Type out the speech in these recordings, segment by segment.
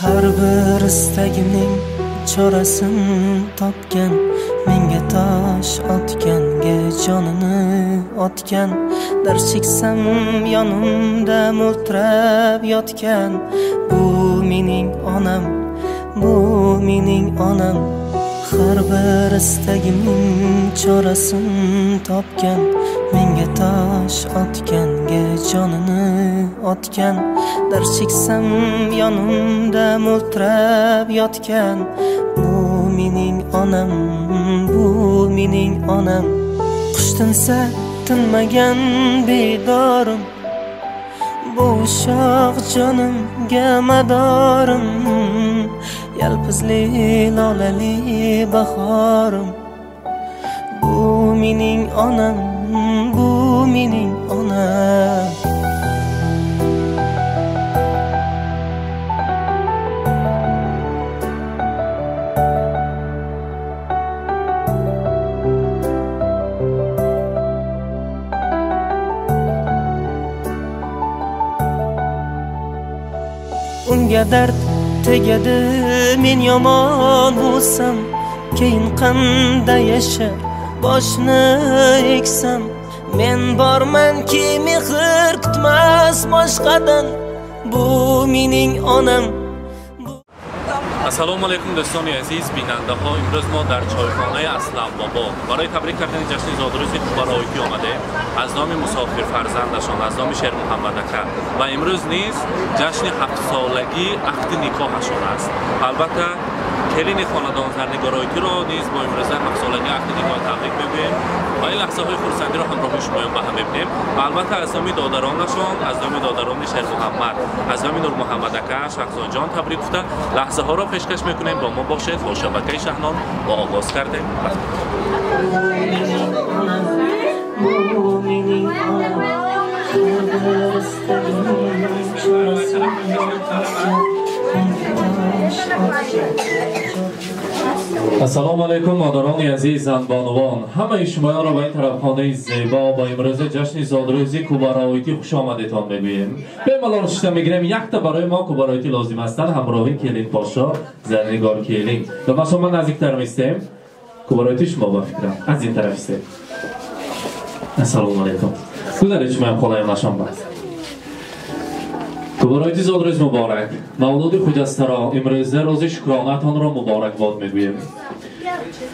Har bir istagimning chorasin topgan, menga tosh otganga jonini otgan, dard cheksam yonimda mo'ltirab yotgan. Bu mening onam, bu mening onam. Har bir istagimning chorasin topgan, menga tosh otganga jonini otgan, dard cheksam yonimda mo'ltirab yotgan. Bu mening onam, bu mening onam. Qush tinsa tinmagan bedorim, bu ushoq jonimga madorim, yalpizli lolali bahorim. Bu mening onam, bu mening onam. Unga dard tegadi men yomon bo'lsam, keyin qanday yashar boshni eksam. Men bormanki mehr kutmas boshqadan, bu mening onam. Ассалому алайкум дӯстони азиз, бинандаҳо. Имрӯз мо дар чойхонаи Аслам Бобо барои табрик кардани ҷашни зодрӯзи Кубароитӣ омадем аз номи мусофир фарзандашон, аз номи Шермуҳаммад ака. Ва имрӯз низ ҷашни ҳафтсолагии ақди никоҳашон аст. Албатта келини хонадон Зарнигороитиро низ бо имрӯза ҳафтсолагии ақди никоҳ табрик мегӯем ва ин лаҳзаҳои хурсандиро ҳамроҳи шумоён ба ҳам мебинем. Ва албатта аз номи додаронашон, аз номи додарони Шермуҳаммад, аз номи Нурмуҳаммад ака, Шаҳзодҷон табрик гуфта лаҳзаҳоро пешкаш мекунем. Бо мо бошед, бо шабакаи Шаҳнон мо оғоз кардем. Ассалому алайкум модарони азиз, занбонувон. Ҳамаи шумоёнро ба ин тарабхонаи зебо бо имрӯза ҷашни зодрӯзи Кубароитӣ хуш омадетон мегӯем. Бемалол шита мегирем. Якта барои мо Кубароитӣ лозим ҳастанд, ҳамроҳи келин пошо, Зарнигор келин. Ба шумо наздиктар меистем. Кубароитӣ шумо ба фикрам аз ин тараф истед. Ассалому алайкум. Гузаред шумоям холаям нашон бас. Кубароитӣ зодрӯз муборак. Мавлуди хуҷастаро имрӯза рӯзи шукронатонро муборакбод мегӯем.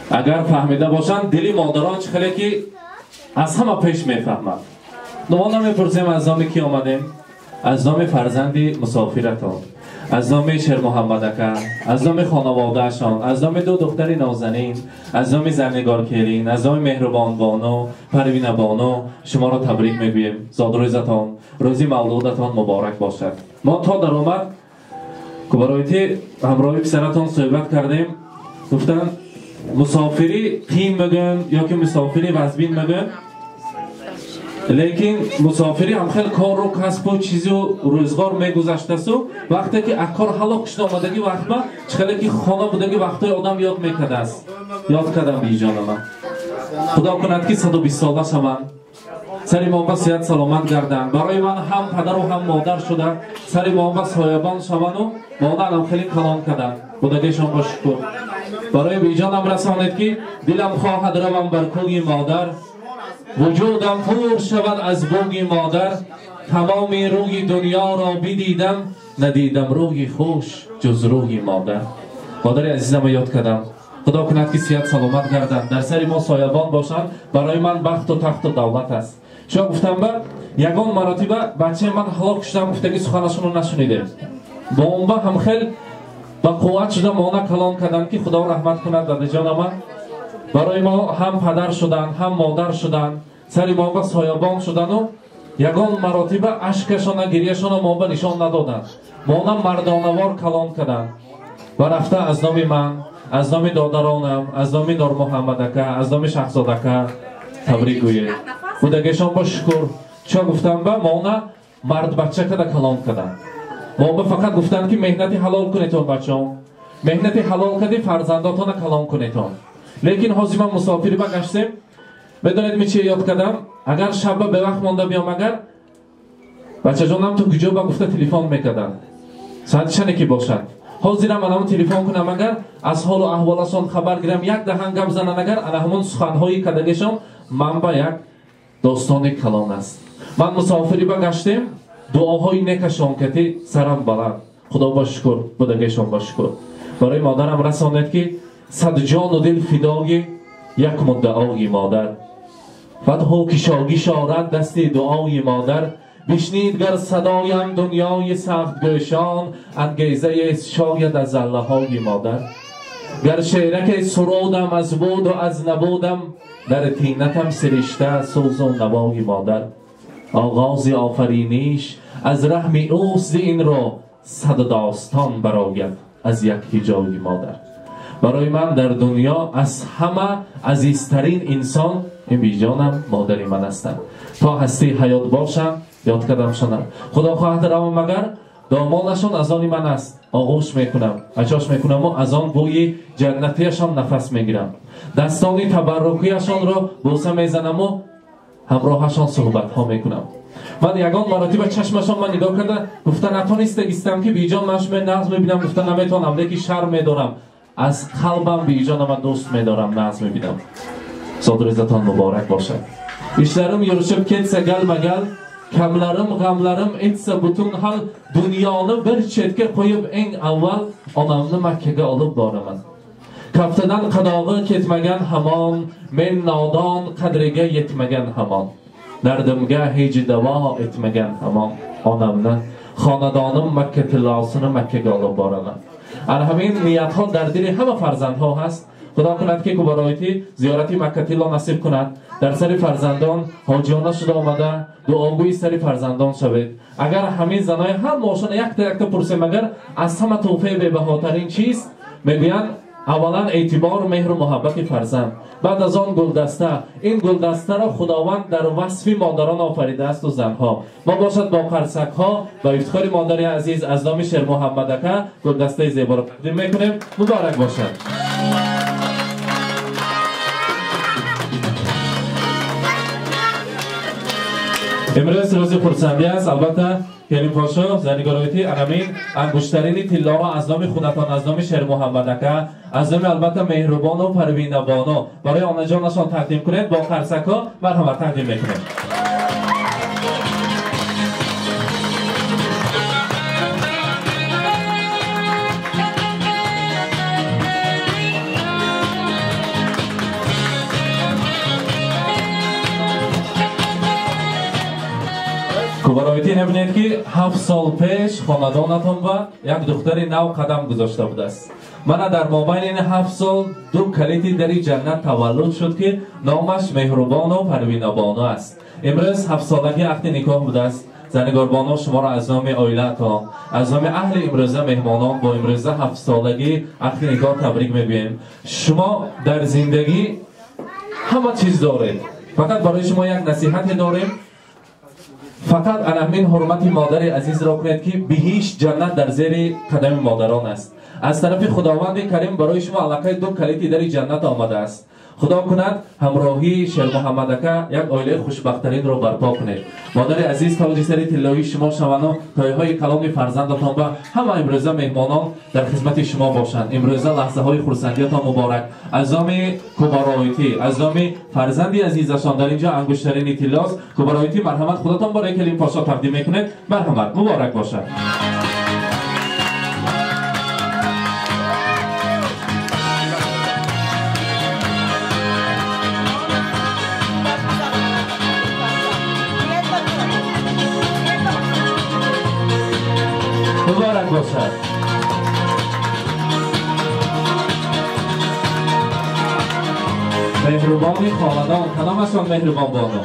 Агар фаҳмида бошанд, дили модарон чӣ хеле ки аз ҳама пеш мефаҳмад. Мо намепурсем аз номи ки омадем, аз номи фарзанди мусофиратон, аз номи Шермуҳаммад ака, аз номи хонаводаашон, аз номи ду духтари нозанин, аз номи Зарнигор келин, аз номи Меҳрубон бону, Парвина бону шуморо табрик мегӯем. Зодрӯзатон, рӯзи мавлудатон муборак бошад. Мо то даромад Кубароитӣ ҳамроҳи писаратон суҳбат кардем. Гуфтанд мусофирӣ қиин мегӯям ё ки мусофирӣ вазбин мегӯям, лекин мусофирӣ ҳам хел кору касбу чизу рӯзғор мегузаштасу вақте ки аз кор ҳалок шуда омадагӣ вақтба чӣ хеле ки хона будагӣ вақтҳои одам ёд мекардааст. Ёд кардам биҷонама. Худо кунад ки 120 сола шавам, сари мо ба сиҳат саломат гарданд, барои ман ҳам падару ҳам модар шуда, сари мо ба соябон шавану модарам хеле калон карданд. Будагишон бо шукр. Барои биҷонам расонед ки дилам хоҳад равам бар кӯи модар, вуҷудам пур шавад аз бӯги модар, тамоми рӯи дунёро бидидам, надидам рӯи хуш ҷуз рӯи модар. Модари азизамро ёд кардам. Худо кунад ки сиҳат саломат гарданд, дар сари мо соябон бошанд, барои ман бахту тахту давлат аст. Чун гуфтам ба ягон маротиба бачаи ман ҳалок шудам гуфтаги суханашонро нашунидем. Бо он ба ҳам хел ба қувват шуда мона калон карданд ки Худо раҳмат кунад дадаҷонама. Барои мо ҳам падар шуданд, ҳам модар шуданд, сари мо ба соябон шудану ягон маротиба ашкашона, гирияшона мо ба нишон надоданд. Мона мардонавор калон карданд ва рафта аз номи ман, аз номи додаронам, аз номи Нурмуҳаммад ака, аз номи Шаҳзод ака табрик гӯед. Будагишон бо шукр. Чо гуфтам ба мона мардбача када калон карданд. Мо ба фақат гуфтанд ки меҳнати ҳалол кунетон бачаҳо, меҳнати ҳалол кади фарзандотона калон кунетон. Лекин ҳозир ман мусофири ба гаштем, медонед ми чи ёд кардам? Агар шаба бевақт монда биём, агар бачаҷонам ту куҷо ба гуфта телефон мекарданд. Соати чане ки бошад. Ҳозирам ана ҳамон телефон кунам, агар аз ҳолу аҳволашон хабар гирам, як даҳан гап занан, агар ана ҳамон суханҳои кадагишон ман ба як достони калон аст. Ман мусофирӣ ба гаштем, дуоҳои некашон кати сарам баланд. Худо ба шукр, будагишон ба шукр. Барои модарам расонед ки сад ҷону дил фидоги як муддаои модар. Фатҳу кишогӣ шорад дасти дуои модар. Бишнид гар садоям дунёи сахтгӯшон, ангезае шояд аз заллаҳои модар. Гар шераке сурудам аз буду аз набудам, дар тинатам сиришта сӯзу навои модар. Оғози офариниш аз раҳми ӯст, инро сад достон барояд аз як ҳиҷои модар. Барои ман дар дунё аз ҳама азизтарин инсон ин биҷонам модари ман ҳастанд. То ҳастии ҳаёт бошам ёд кардам шонам. Худо хоҳад равам, магар домонашон аз они ман аст. Оғӯш мекунам, ачош мекунаму аз он бӯи ҷаннатиашон нафас мегирам. Дастони табаррукияшонро бӯса мезанаму ҳамроҳашон суҳбатҳо мекунам. Ман ягон маротиба чашмашон ман нигоҳ карда гуфта натонистагистам ки биҷон ман шумо нағз мебинам, гуфта наметавонам, лекин шарм медорам. Аз қалбам биҷонама дӯст медорам, нағз мебинам. Зодрӯзатон муборак бошад. Ishlarim yurishib ketsa galma-gal, kamlarim g'amlarim etsa butun hal, dunyoni bir chetga qo'yib eng avval onamni Makkaga olib boraman. Kaftidan qadog'i ketmagan hamon, men nodon qadriga yetmagan hamon. Dardimga hech davo etmagan hamon onamni, xonadonim Makka tillosini Makkaga olib boraman. Ana ҳамин niyatho дар дили ҳама фарзандҳо ҳаст. Худо кунад ки кубароити зиёрати Макка тилло насиб кунад. Дар сари фарзандон ҳоҷиёна шуда омада дуогӯи сари фарзандон шавед. Агар ҳамин занои ҳамаошон якта якта пурсем, агар аз ҳама тӯҳфаи бебаҳотарин чист, мегӯянд аввалан эътибор, меҳру муҳаббати фарзанд, баъд аз он гулдаста. Ин гулдастаро Худованд дар васфи модарон офаридааст у занҳо. Мо бошад бо қарсакҳо ба ифтихори модари азиз аз номи Шермуҳаммад ака гулдастаи зеборо тақдим мекунем. Муборак бошад. Имрӯз рӯзи хурсандӣ аст. Албатта Келин Пошо занигороити анамин ангуштарини тиллоро аз номи худатон, аз номи Шермуҳаммад ака, аз номи албатта Меҳрубону Парвинабону барои онаҷонашон тақдим кунед. Бо қарсакҳо марҳамат тақдим мекунем. Кубароити набинед ки 7 сол пеш хонадонатон ба як духтари нав қадам гузошта будааст. Мана дар мобайни ин 7 сол ду калити дари ҷаннат таваллуд шуд ки номаш Меҳрубону Парвинабону аст. Имрӯз 7-солаги ақди никоҳ будааст. Занигорбону шуморо аз номи оилаатон, аз номи аҳли имрӯза меҳмонон бо имрӯза 7-солаги ақди никоҳ табрик мегӯем. Шумо дар зиндагӣ ҳама чиз доред. Фақат барои шумо як насиҳате дорем. Фақат ана ҳамин ҳурмати модари азизро кунед ки биҳишт ҷаннат дар зери қадами модарон аст. Аз тарафи Худованди Карим барои шумо аллакай ду калити дари ҷаннат омадааст. Худо кунад ҳамроҳии Шермуҳаммад ака як оилаи хушбахттаринро барпо кунед. Модари азиз тоҷи сари тиллоии шумо шавану тойҳои каломи фарзандатон ба ҳама имрӯза меҳмонон дар хизмати шумо бошанд. Имрӯза лаҳзаҳои хурсандиятон муборак. Аз номи Кубароитӣ, аз номи фарзанди азизашон дар инҷо ангуштарини тиллост. Кубароитӣ марҳамат худатон барои Келин Пошо тақдим мекунед. Марҳамат, муборак бошад. Муборак бошад. Меҳрубони хонадон, кадомашон Меҳрубон бону?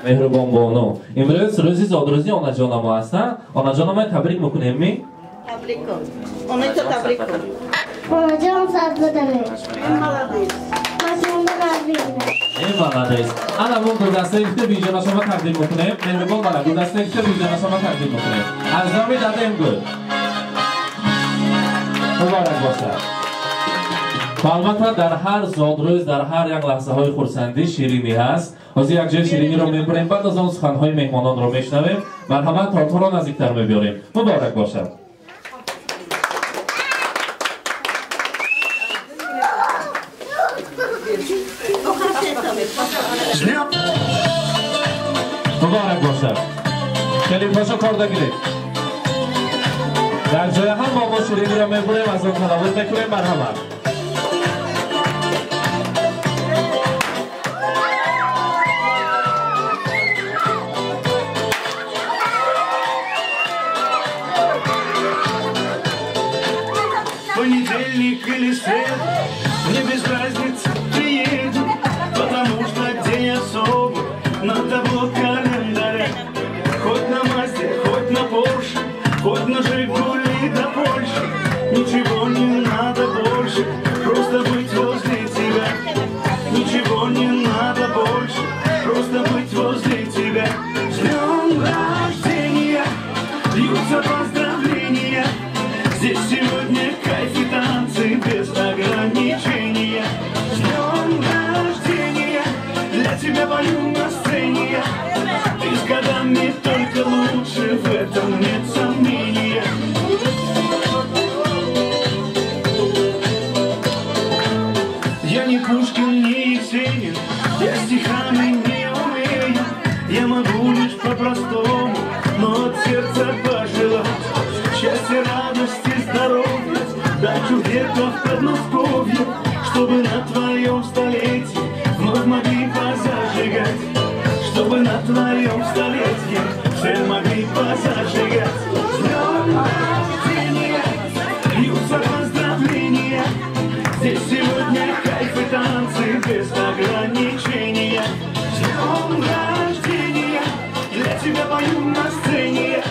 Меҳрубон бону. Имрӯз рӯзи зодрӯзи онаҷонамо аст. Онаҷонамо табрик мекунем ми? Табрик кун. Онаҷо табрик кун. Онаҷон сад будаме. Молодец. Эй молодец. Ана бу гулдастаи кита биҷона шумо тақдим мекунем. Меҳрубон мана гулдастаи кита биҷона шумо тақдим мекунем. Аз номи дадаем гул. Муборак бошад. Ва албатта дар ҳар зодрӯз, дар ҳар як лаҳзаҳои хурсандӣ ширинӣ ҳаст. Ҳозир як ҷои шириниро мебарем, баъд аз он суханҳои меҳмононро мешунавем. Марҳамат, тортҳоро наздиктар мебиёрем. Муборак бошад. Муборак бошад. Келинпошо корда гиред. Дар ҷоя ҳам мо шириниро мебурем, аз он тановул мекунем. Марҳамат. Понедельник или среда, мне без разницы, приеду, потому что день особый на табло календаря. Хоть на Мазде, хоть на Порше, хоть на Жигули до Польши, ничего не надо больше, просто быть возле тебя. Ничего не надо больше, просто быть возле тебя. С днем рождения, льются поздравления. Здесь сегодня кайф и танцы без ограничения. С днем рождения, для тебя пою на сцене я. Ты с годами только лучше, в этом нет сомнения. Я не Пушкин, не Есенин, я стихами не умею. Я могу лишь по-простому, но от сердца пожелать счастья, радости, здоровья, дачу где-то в Подмосковье, чтобы на твоем столетии вновь могли позажигать, чтобы на твоем столетии все могли позажигать. С днем рождения, льются поздравления. Здесь сегодня кайф и танцы без ограничения. С днем рождения, для тебя пою на сцене.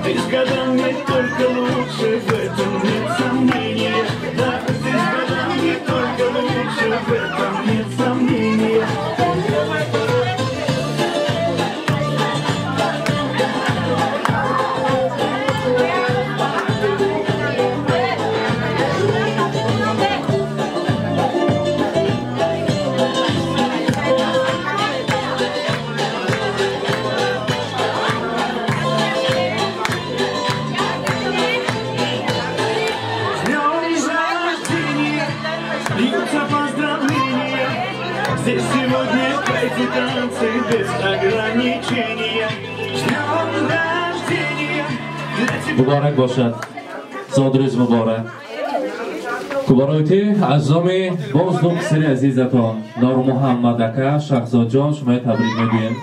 Ты с годами только лучше, в этом нет сомнения. Да, ты с годами только лучше, в этом нет сомнения. Здесь сегодня кайф и танцы без ограничения. С днем рождения для тебя. Муборак бошад. Зодрӯз муборак. Кубароти аз номи боз ду писари азизатон Нурмуҳаммад ака, Шаҳзодҷон шуморо табрик мегӯем.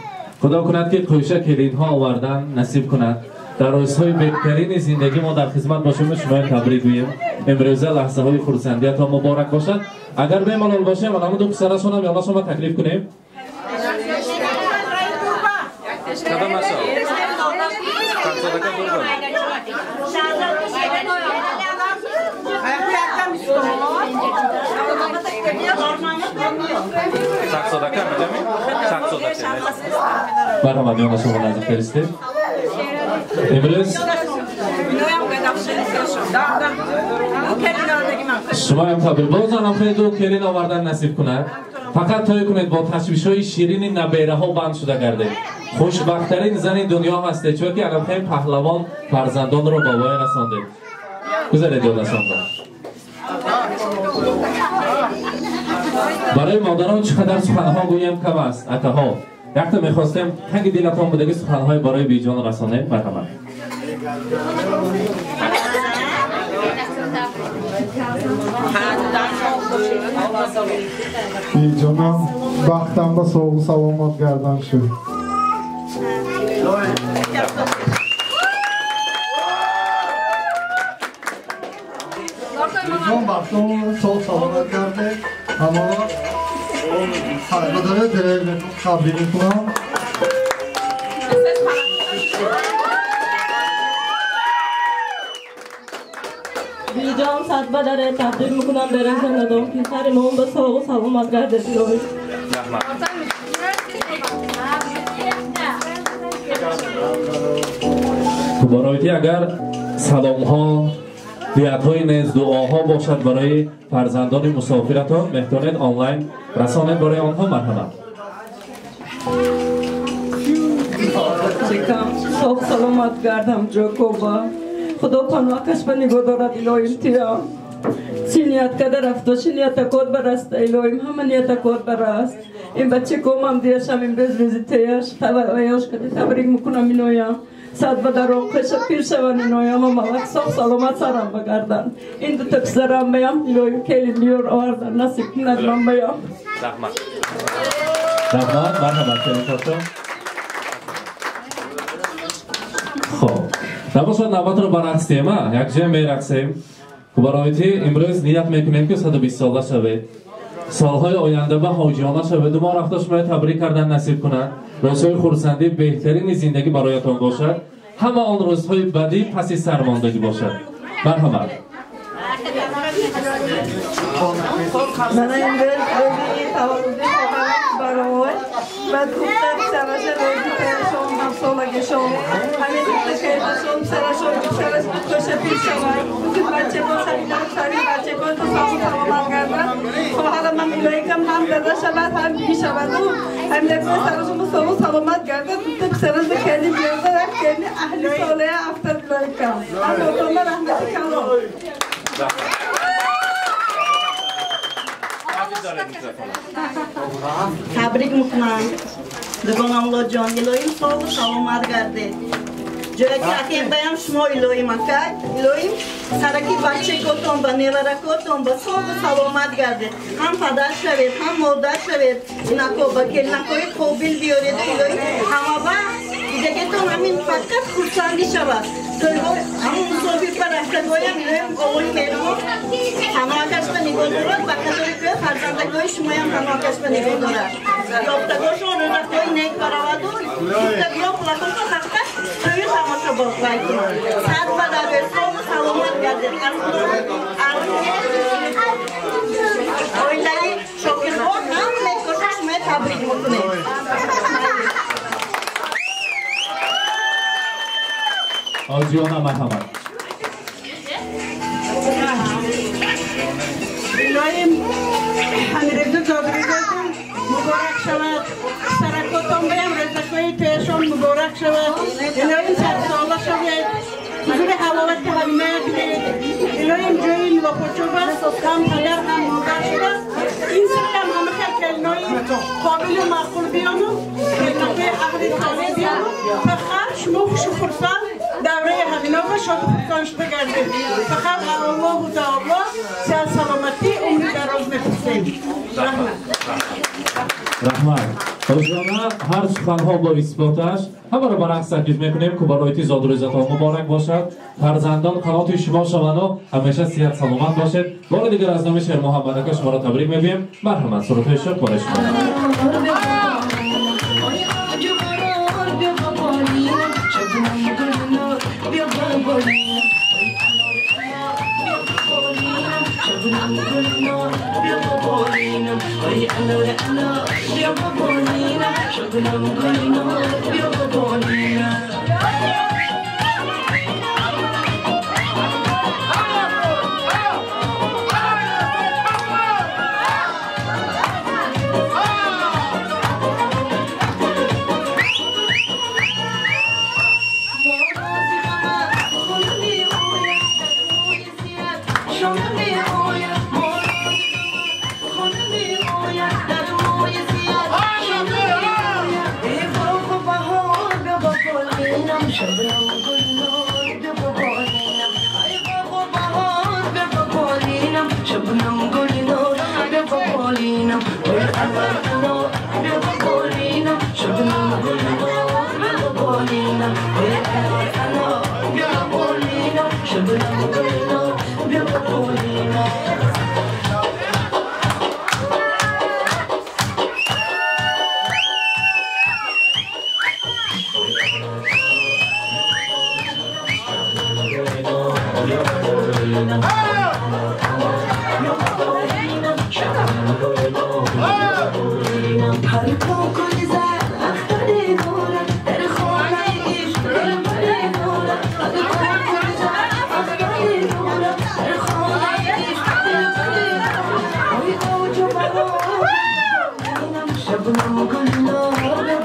Худо кунад ки қӯша келинҳо овардан насиб кунад. Дар рӯзҳои беҳтарини зиндагӣ мо дар хизмат бошем ва шуморо табрик гӯем. Имрӯза лаҳзаҳои хурсандиятон муборак бошад. Агар бемалол бошем, ҳамон ду писарашонам ёнашонро таклиф кунем. Марҳамат, ёнашонро наздик фиристед. Имрӯз шумоям табрик. Бозанам хеле ду келин овардан насиб кунад. Фақат той кунед бо ташвишҳои ширини набераҳо банд шуда гардед. Хушбахттарин зани дунё ҳастед, чунки анамхел паҳлавон фарзандонро ба воя расондед. Гузаред ёдашонро. Барои модарон чӣ қадар суханҳо гӯем кам аст, акаҳо. Якта мехостем таги дилатон будаги суханҳои барои биҷон расонем. Марҳамат. Биҷонам бахтам ба соғу саломат гардан шуд. Биҷон бахтам соғу саломат гардед. Ҳамаро сарбадара дилер табрик мекунам. Биҷон садбадаре табрик мекунам бераҳм надом ки сари мо ба соғу саломат гардед. Барои агар саломҳо, диятҳои нез, дуоҳо бошад барои фарзандони мусофиратон, меҳтонед онлайн расонед барои онҳо. Марҳамат. Чекам соғ саломат гардам ҷокоба. Худо паноҳкаш ба нигоҳ дорад илоҳим тиям. Чӣ ният карда рафто, чӣ нията код бараста илоҳим, ҳама нията код бараст. Ин бача комам диашам имрӯз рӯзи теяш, таваллояш кади табрик мекунам иноям. Сад ба дарон қиша пир шаван иноям, ама вақт соғ саломат сарам багардан. Ин дута писарам баям, илоҳим келин биёр овардан, насиб кунад ман баям. Раҳмат. Раҳмат, марҳамат, келиншоҳҷон. Хоб. Набошад навбатро барақсем, якҷоя мерақсем. Барои имрӯз ният мекунем ки 120 сола шавед. Солҳои оянда ба ҳоҷиёна шаведу мо рафта шуморо табрик кардан насиб кунад. Рӯзҳои хурсандӣ беҳтарини зиндагӣ бароятон бошад. Ҳама он рӯзҳои бадӣ паси сар мондагӣ бошад. Марҳамат. Мана имрӯз рӯзи таваллуди хоҳарам барой ва духтар писараша рӯзи пешон ҳамсолагишон ҳамин духтарашон писарашон писараш қӯша пир шавад. Бутун бачаҳо сари сари бачаҳо то саву саломат гардад. Хоҳарамам илоҳикам ҳам дада шавад, ҳам биби шаваду ҳамин сарашон саву саломат гардад. Духтар писараш ба келин биёрда як келини аҳли солеҳа афтад илоҳикам. Ҳамаатонба раҳмати калон. Табрик мекунам дугонамлоҷон, илоҳим соғу саломат гардед. Ҷое ки акем баям шумо илоҳим акай, илоҳим сараки бачакотон ба неваракотон ба соғу саломат гардед. Ҳам падар шавед, ҳам модар шавед, инако ба келинакои қобил биёреду илоҳим ҳамава дидагетон ҳамин фақат хурсандӣ шавад. Ҳамун мусофир ба рафтагоям илоҳим Оллоҳи меҳрубон ҳамоакаш ба нигоҳ дорад, ба қатори кӯ фарзандакои шумоям ҳамоакаш ба нигоҳ дорад. Ёфтагошон рӯзакҳои нек бараваду гуфтагиё пулакошон фақат тӯю тамошо бой кунад. Сад ба дар соғу саломат гардед. Аз Худо оилаи Шокирбон ҳам мекоша шумоя табрик мекунем. Ҳоҷиёна марҳамат. Илоҳим ҳамирезу зодрӯзотон муборак шавад. Саракотон баям рӯзакҳои тӯяшон муборак шавад. Илоҳим садсола шавед. Ҳузури ҳаловати ҳаминая бинед. Илоҳим ҷои мулоқотчоба ҳам падар ҳам модар шуда. Ин сирам ҳама хел келинои қобилу маъқул биёну келинакои аҳли солеҳ биёну фақат шумо хушу хурсанд давраи ҳаминова шоду хурсанд шуда гардед. Фақат Аллоҳу таоло сиҳат саломатӣ умри дароз мепурсем. Раҳмат. Раҳмат. Ҳоҷиёна ҳар суханҳо бо исботаш ҳамаро ба рақс таклиф мекунем ки барои зодрӯзатон муборак бошад. Фарзандон қаноти шумо шаванду ҳамеша сиҳат саломат бошед. Бори дигар аз номи Шермуҳаммад ака шуморо табрик мегӯем. Марҳамат, сурудҳои шод барои шумо. شبنم گلنار.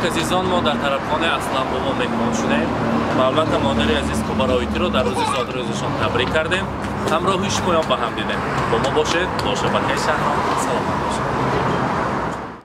Азизон, мо дар тарабхонаи Аслан бобо меҳмон шудем ва албатта модари азиз Кубароитиро дар рӯзи зодрӯзашон табрик кардем. Ҳамроҳи шумоён ба ҳам дидем. Бо мо бошед, бо шабакаи Шаҳром. Саломат.